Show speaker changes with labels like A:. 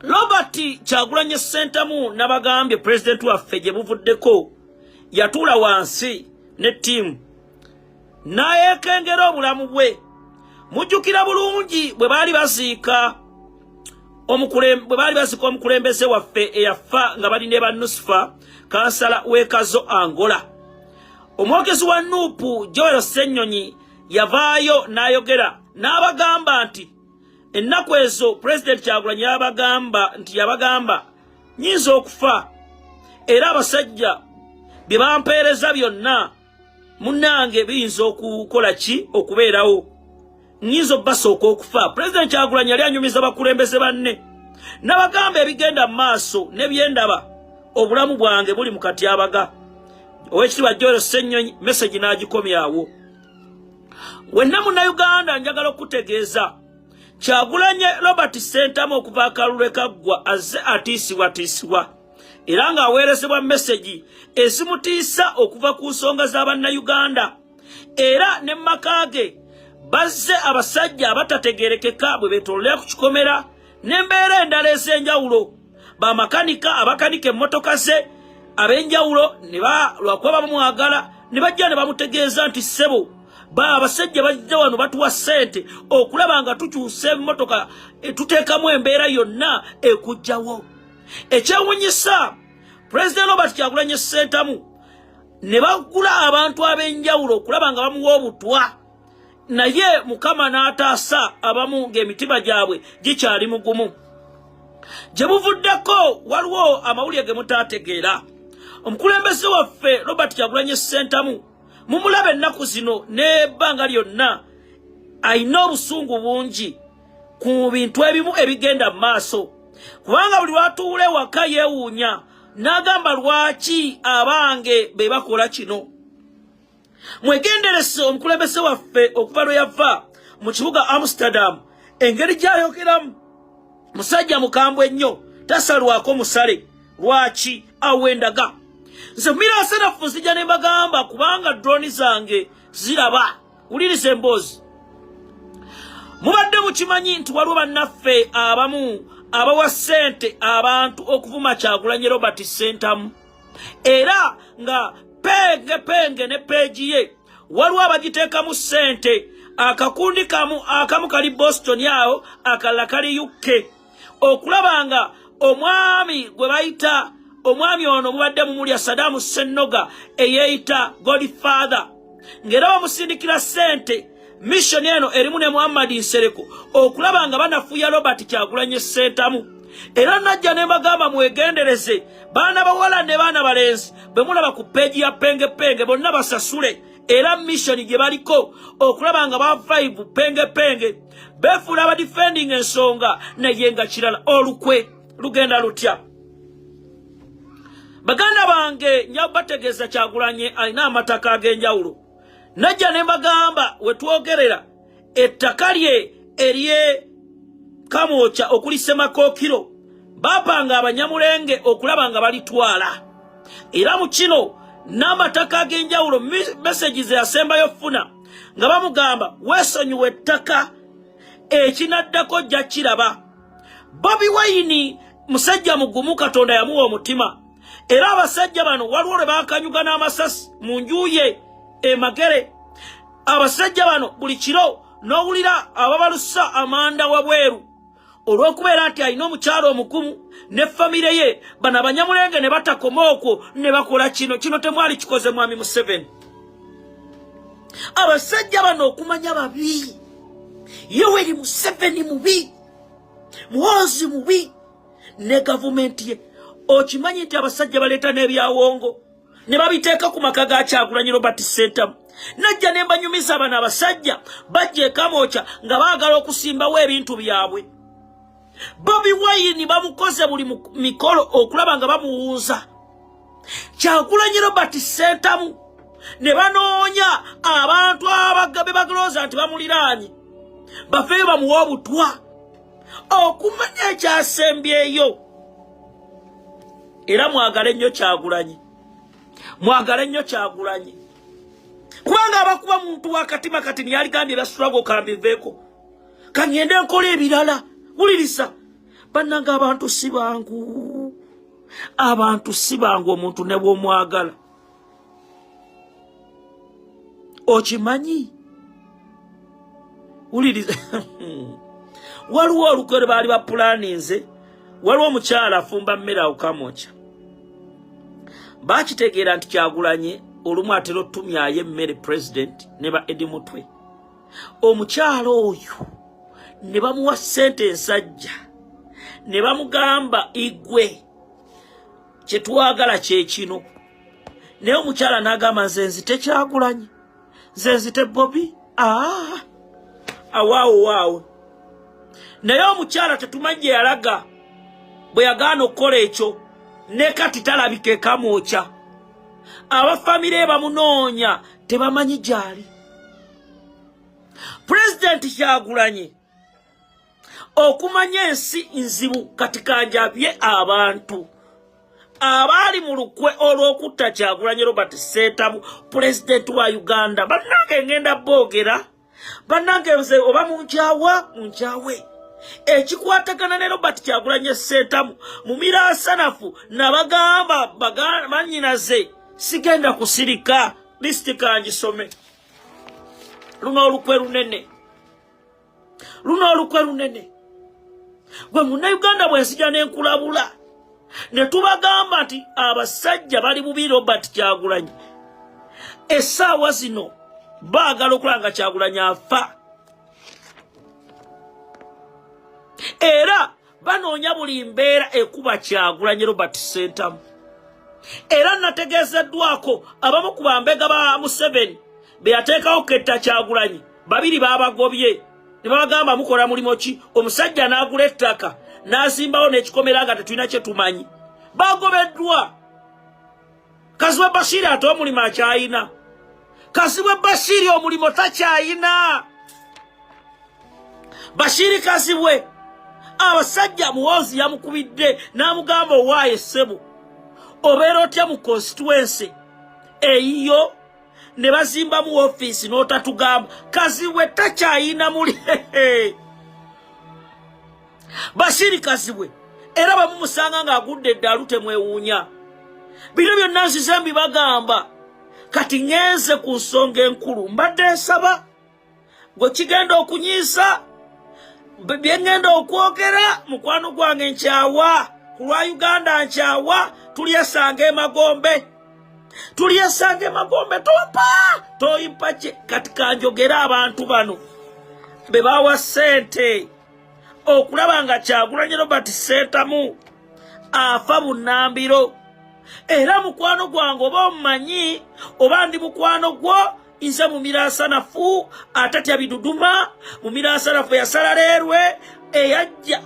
A: Robert Kyagulanyi Ssentamu nabagambye pulezidenti waffe gye buvuddeko yatuula wansi ne ttiimu n'ayekengera obulamu bwe. Mujjukira bulungi bwe baali baziika bwe baali baziika omukulembeze waffe eyafa nga bali ne ba Nusifa kansala w'e Kazo Angola. Omwogezi wa Nuupu Joel Ssennyonyi yavaayo n'ayogera n'abagamba nti ennaku ezo Pulezidenti Kyagulanyi yabagamba nti yabagamba nyinza okufa era abasajja bye bampeereza byonna munnange biyinza okukola ki okubeerawo nyinza obbasooka okufa. Pulezidenti Kyagulanyi yali anyumiza bakulembeze banne n'abagamba ebigenda mu maaso ne byendaba obulamu bwange buli mu katyabaga. Owekitiibwa Joel Ssennyonyi message n'agikomyawo. Wenna Munnayuganda njagala okutegeeza Kyagulanye Robert Ssentamu okuva akalulu kaggwa azze atiisibwatiisibwa era ng'aweerezebwa message ezimutiisa okuva ku nsonga za Bannayuganda era ne mu maka ge bazze abasajja abatategeerekeka bwe beetoololera ku kikomera n'embeera endala ez'enjawulo, bamakanika abakanika emmotoka ze ab'enjawulo ne lwakuba bamwagala ne bajja ne bamutegeeza nti ssebo ba abasajja bajja wano batuwa ssente okulaba nga tukyusa emmotoka tuteekamu embeera yonna ekujjawo. Ekyewunyisa, Pulezidenti Robert Kyagulanyi Ssentamu ne bagula abantu ab'enjawulo okulaba nga bamuwa obutwa, naye Mukama n'ataasa abamu ng'emitima gyabwe gikyali mugumu. Gye buvuddeko waliwo amawulire ge mutaategeera. Omukulembeze waffe Robert Kyagulanyi Ssentamu mumulaba ennaku zino n'ebbanga lyonna alina obusungu bungi ku bintu ebimu ebigenda mu maaso, kubanga buli lwatuula ewaka yeewuunya n'agamba lwaki abange be bakola kino. Mwegenderese omukulembeze waffe okuva lwe yava mu kibuga Amsterdam, engeri gy'ayogeramu musajja mukambwe ennyo, tasalwako musale. Lwaki awendaga nze miraserafu nzija ne mbagamba kubanga drone zange ziraba. Wuliriza emboozi. Mubadde mukimanyi nti waliwo bannaffe abamu abawa ssente abantu okuvuma Kyagulanyi Robert Ssentamu, era nga penge penge ne page ye waliwo abagiteekamu ssente. Akakundi kamu akamu kali Boston awo, akalala kali UK, okulaba nga omwami gwe bayita omwami ono mubadde mumulya Sadamu Ssennoga eyeeyita Godfather, ng'era bamusindikira ssente. Mission eno erimu ne Muhammad Nsereko okulaba nga banafuya Robert Kyagulanyi Ssentamu. Era najja ne mbagamba mwegendereze baana bawala ne baana balenzi bwe mulaba ku page ya penge penge, bonna basasule. Era mission gye baliko okulaba nga ba vibe penge penge befuula aba defending ensonga, naye nga kirala. Olukwe lugenda lutya, baganda bange? Nja bategeeza Kyagulanye alina amataka ag'enjawulo. Najja ne mbagamba we twogerera ettaka lye erye Kamwokya okuli Semakookiro bapanga Abanyamulenge okulaba nga balitwala. Era mu kino n'amataka ag'enjawulo, message ze yasembayo funa nga bamugamba weesonyiwa ettaka, ekinaddako jja kiraba. Bobi Wine musajja mugumu, Katonda yamuwa omutima. Era abasajja bano waliwo lwe bakanyuga n'amasasi mu nju ye emagere. Abasajja bano buli kiro n'owulira ababalusa amanda wabweru olw'okubeera nti alina omukyalo omugumu ne famire ye. Bano Abanyamulenge ne batakoma okwo ne bakola kino. Kino temwali kikoze mwami Museveni. Abasajja bano okumanya babi, Yoweri Museveni mubi, Muhoozi mubi ne gavumenti ye. Okimanyi nti abasajja baleeta n'ebyawongo ne babiteeka ku maka ga Kyagulanyi Robert Ssentamu? Najja ne mbanyumiza bano abasajja bajja ekamwokya nga baagala okusimbawo ebintu byabwe. Bobi Wine bamukoze buli mikolo okulaba nga bamuwunza Kyagulanyi Robert Ssentamu, ne banoonya abantu abagabe bagalowooza nti bamuliraanye bafeeyo bamuwe obutwa okumanya ekyasembyeyo. Era mwagale nnyo Kyagulanyi, mwagale nnyo Kyagulanyi, kubanga abakuba muntu wakatima kati niyaligambye ebya struggle kambiveeko, kangende nkola ebirala. Wuliriza. Bannange, abantu si bangu, abantu si bangu. Omuntu ne bw'omwagala, okimanyi, wuliriza, waliwo olukwe lwe baali bapulaninze. Waliwo omukyala afumba mmere awo Kamwokya. Bakitegeera nti Kyagulanye olumu atera otumyayo emmere, president ne ba Edi Mutwe. Omukyala oyo ne bamuwa ssente ensajja ne bamugamba, "Igwe kyetwagala kyekino." Naye omukyala n'agamba, "Nze nzite Kyagulanye? Nze nzite Bobi?" Aa, awaawo waawo. Naye omukyala tetumanyi gye yalaga bwe yagaana okukola ekyo. Ne kati talabika ekamwokya. Abafamire bamunoonya, tebamanyi gy'ali. Pulezidenti Kyagulanye okumanya ensi nzibu. Kati kanjabye abantu abaali mu lukwe olw'okutta Kyagulanye Robert Ssentamu, pulezidenti wa Uganda. Bannange, ngenda boogera. Bannange, nze oba munkyawa, munkyawe. Ekikwatagana ne Robert Kyagulanye Ssentamu mu miraasanafu, nabagamba bannyinaze, sigenda kusirika. Lisiti kangisome. Luno olukwe lunene, luno olukwe lunene. Gwe Munnayuganda, bwensija nenkulabula ne tubagamba nti abasajja bali bubi. Robert Kyagulanyi essaawa zino baagala okulaba nga Kyagulanyi afa, era banoonya buli mbeera ekuba Kyagulanyi Robert Ssentamu. Era nategeezeddwako abamu ku bambega ba Museveni be yateekawo ketta Kyagulanyi, babiri babagobye ne babagamba, "Mukola mulimu ki?" Omusajja n'agula ettaka n'azimbawo n'ekikomera nga tetulina kye tumanyi. Bagobeddwa. Kazibwe Bashiri ate omulimu akyayina? Kazibwe Bashiri omulimu takyayina. Bashiri Kazibwe, abasajja Muwozi yamukubidde n'amugamba, "Owaaye ssebo, obeera otya mu constituency eyiyo ne bazimbamu ofiisi n'otatugamba?" Kazibwe takyayina muli. Bashiri Kazibwe era bamumusanga ng'agudde eddalu, temwewuunya. Bino byonna nzize mbibagamba. Kati ŋŋenze ku nsonga enkulu. Mbadde nsaba gwe kigenda okunyiiza bye ŋŋenda okwogera, mukwano gwange, nkyawa ku lwa Uganda, nkyawa. Tulyesanga emagombe, tulyesanga emagombe. Tompa toyimpa kye. Kati kanjogere abantu bano be bawa ssente okulaba nga Kyagulanye Robert Ssentamu afa bunnambiro. Era mukwano gwange, oba omumanyi oba ndi mukwano gwo, nze Mumiraasanafu atatya biduduma. Mumiraasanafu yasala leerwe eyajja.